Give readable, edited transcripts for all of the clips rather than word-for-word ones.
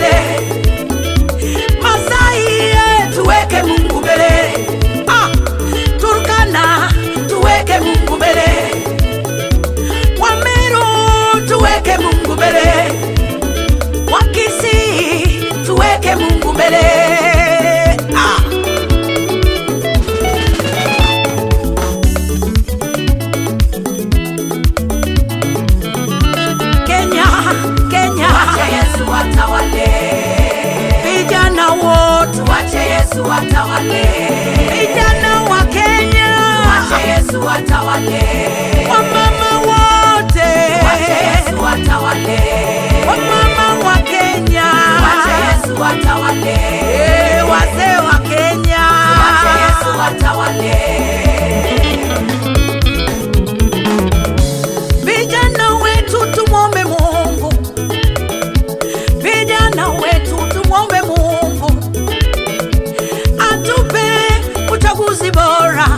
mbele. Masai, tuweke Mungu mbele. Ah, Turkana, tuweke Mungu mbele. Wameru, tuweke Mungu mbele. Wakisii, tuweke Mungu mbele. Ah. Kenya, Kenya, Wache Yesu atawale. Vijana wote, Wache Yesu atawale. Vijana wa Kenya, Wache Yesu atawale. Wamama wote, Wache Yesu atawale. Wamama wa Kenya, Wache Yesu atawale. Wazee wa Kenya, Wache Yesu atawale. Vijana wetu tumwombe Mungu, vijana wetu tumwombe Mungu atupe uchaguzi bora.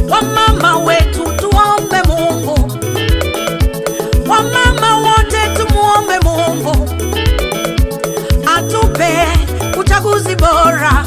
Wamama wetu tuombe Mungu, wamama wote tumuombe Mungu atupe uchaguzi bora.